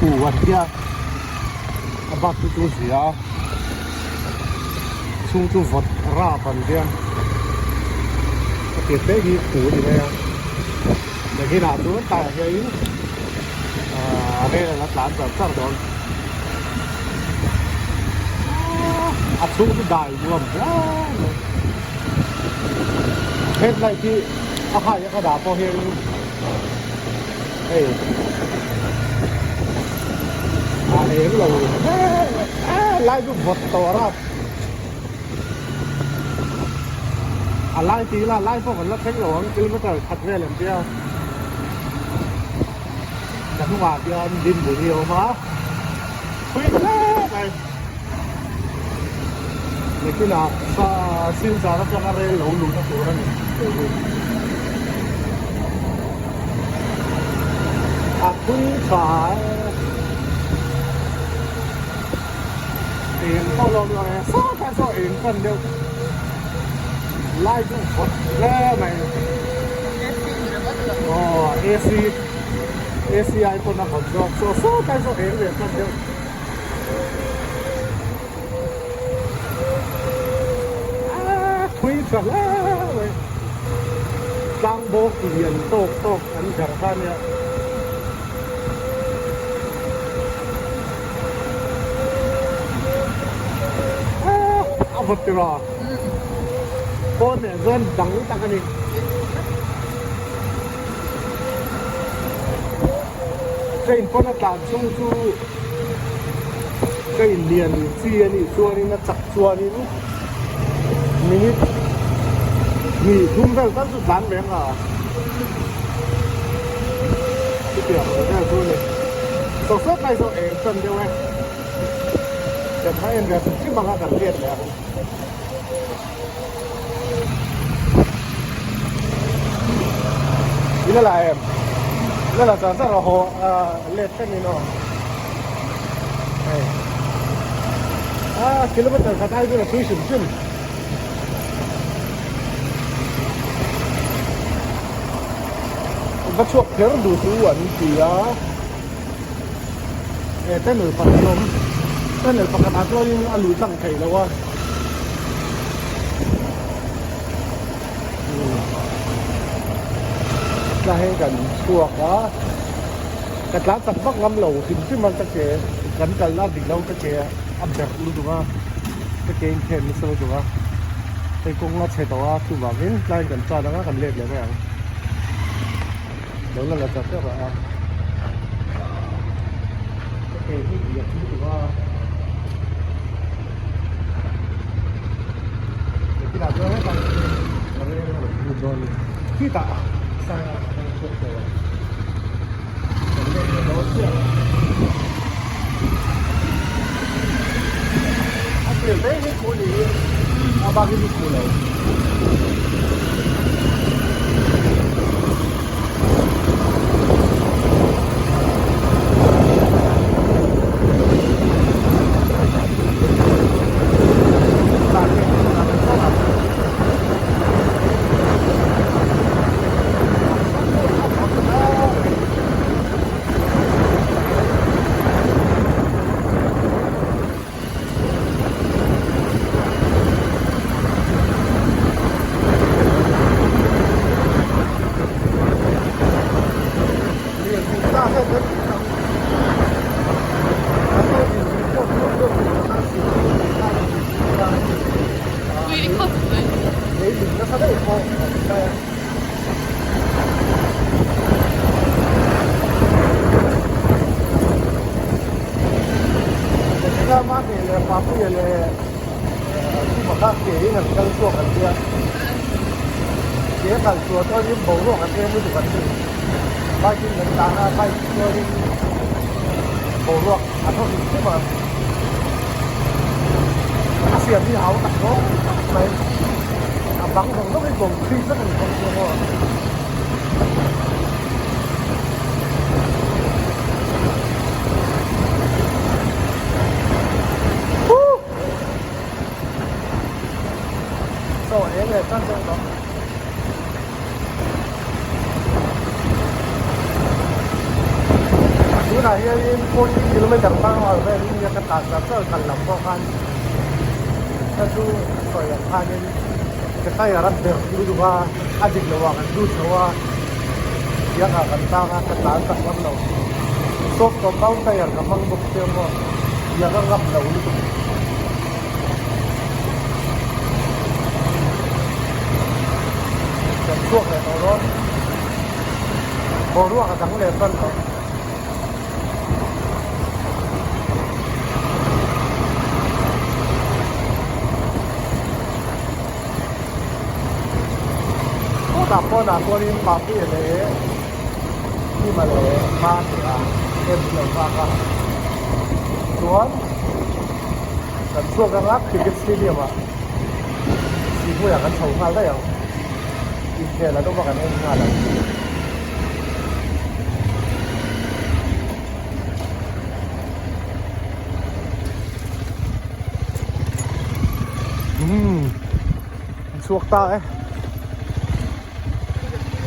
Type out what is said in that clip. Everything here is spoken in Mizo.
Khu an tia a bak chu chu zia a chhung chu vawt rap an tia a tir te hi khu a ni mai a nakinah chuan tlaiah hianin ahh rel a la tlan char char dawn a chhung chu dai nuam hle mai headlight hi a hai a ka dah pawh hianin. Hei a eng lo lai chu vawt tawh a rap a lai tih ila lai pawh kan la thleng lo ang kilometer khat vel an tia ka hnungah hian dinhmun hi a awm a thui hle mai nakinah silchar atanga rel lo luhna tur a ni. A thui tha e eng pawh lawm lo e saw kha saw eng fan deuh lai chu vawt hle mai aw AC AC ai pawn a vawt zawk saw saw kha saw eng leh fan deuh. Thui tha hle mai tlang bawk lian tawk tawk an zar kha ania a vawt tiraw pawn leh chuan dang tak a ni. Train pawn a tlan chung chu train lian chi a nih chuanin a chak chuanin minute hnih thum vel tal chu tlan reng a chutiang ang vel chu a ni saw sawt lai zawh eng tan deuh e kan hma en reng hrim anga kan hriat leh ang. I la la em? La la char char a haw let thlengin aw. Hei. Ah, kilometer khat ai chu a thui hrim hrim. Va chhuak kher duh chu an ti a. He tunnel pakhat a awm. Tunnel pakhatah chuanin a luh tlang theih loh a. Tla heng kan chhuak a. Ka tlan chak vak ngam lo hrim hrim a ka ke kan kalna dik lo ka ke a berh lutuk a. Ka ke in khen nasa lutuk a. Hei kawng a chhe tawh a chuvangin tlaiin kan tan anga kan let leh mai ang. Lo la la chak chak a. Ka ke hi biak lutuk a. Nakinah chuan hetah ka rel a rawn lut dawn a ni. Khitah sai a kan chhuak tawh a. Kan let leh dawn chiah a. A tir mai hi khu niin a bak hi chu khu lo. Tunah hianin 40 kilometer per hour vel in nia ka tlan char char kal lam pawh khan kha chu a sawi ang khanin ka tyre a berh lutuk a a dik loh ah kan lut chho a tiang ah kan tang a ka tlan tak ngam lo soft compound tyre ka hmang bawk sia maw tiang a ngam lo lutuk. Kan chhuak leh tawh dawn boruak a dang leh tan tawh. Kawtah pawnah chuanin Papuia leh Kima leh Mate-a te min lo nghak a chuan kan chhuak anga cricket stadium ah Sihhmuiah kan chho nghal daih ang inkhel an awm a kan en nghal ang. Umm an chhuak ta e.